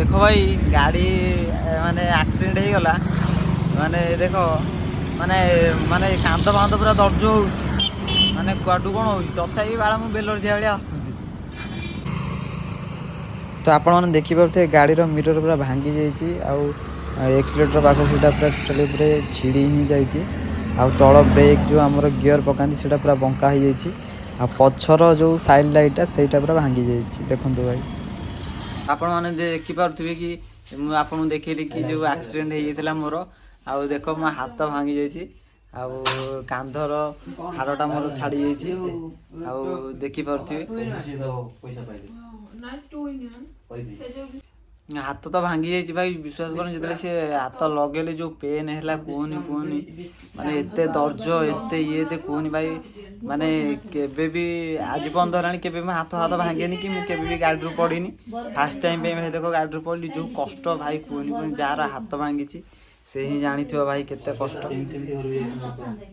ଦେଖ ଭାଇ, ଗାଡ଼ି ମାନେ ଆକ୍ସିଡେଣ୍ଟ ହେଇଗଲା। ମାନେ ଦେଖ, ମାନେ ମାନେ କାନ୍ଧ ଫାନ୍ଧ ପୁରା ଦର୍ଜ ହଉଛି, ମାନେ କୁଆଡୁ କ'ଣ ହଉଛି। ତଥାପି ବାଳ ମୁଁ ବେଲର ଭଳିଆ ଆସୁଛି। ତ ଆପଣମାନେ ଦେଖିପାରୁଥିବେ, ଗାଡ଼ିର ମିରର ପୁରା ଭାଙ୍ଗି ଯାଇଛି ଆଉ ଏକ୍ସିଲେଟର ପାଖ ସେଇଟା ପୁରା ଟୋଟାଲି ଉପରେ ଛିଡ଼ି ହିଁ ଯାଇଛି। ଆଉ ତଳ ବ୍ରେକ୍, ଯେଉଁ ଆମର ଗିଅର ପକାନ୍ତି, ସେଇଟା ପୁରା ବଙ୍କା ହେଇଯାଇଛି। ଆଉ ପଛର ଯେଉଁ ସାଇଡ଼୍ ଲାଇଟ୍ଟା, ସେଇଟା ପୁରା ଭାଙ୍ଗି ଯାଇଛି। ଦେଖନ୍ତୁ ଭାଇ, ଆପଣମାନେ ଦେଖିପାରୁଥିବେ କି ମୁଁ ଆପଣଙ୍କୁ ଦେଖେଇଲି କି ଯେଉଁ ଆକ୍ସିଡେଣ୍ଟ ହେଇଯାଇଥିଲା ମୋର। ଆଉ ଦେଖ, ମୋ ହାତ ଭାଙ୍ଗି ଯାଇଛି ଆଉ କାନ୍ଧର ହାଡ଼ଟା ମୋର ଛାଡ଼ି ଯାଇଛି। ଆଉ ଦେଖିପାରୁଥିବେ। ପଇସା ପାଇଲେ କହିବି। ହାତ ତ ଭାଙ୍ଗି ଯାଇଛି ଭାଇ। ବିଶ୍ୱାସ କରନି, ଯେତେବେଳେ ସେ ହାତ ଲଗେଇଲେ ଯୋଉ ପେନ୍ ହେଲା, କୁହନି କୁହନି। ମାନେ ଏତେ ଦର୍ଜ, ଏତେ ଇଏ, ଏତେ କୁହନି ଭାଇ। ମାନେ କେବେ ବି ଆଜି ପର୍ଯ୍ୟନ୍ତ ହେଲାଣି, କେବେ ମୋ ହାତ ହାତ ଭାଙ୍ଗେନି କି ମୁଁ କେବେ ବି ଗାଡ଼ିରୁ ପଡ଼ିନି। ଫାର୍ଷ୍ଟ ଟାଇମ୍ ପାଇଁ ଭାଇ ଦେଖ, ଗାଡ଼ିରୁ ପଡ଼ିଲି, ଯୋଉ କଷ୍ଟ ଭାଇ, କୁହନି କୁହନି। ଯାହାର ହାତ ଭାଙ୍ଗିଛି, ସେ ହିଁ ଜାଣିଥିବ ଭାଇ କେତେ କଷ୍ଟ। ସେମିତି ସେମିତି ଘରକୁ ଯାଇଥିଲି।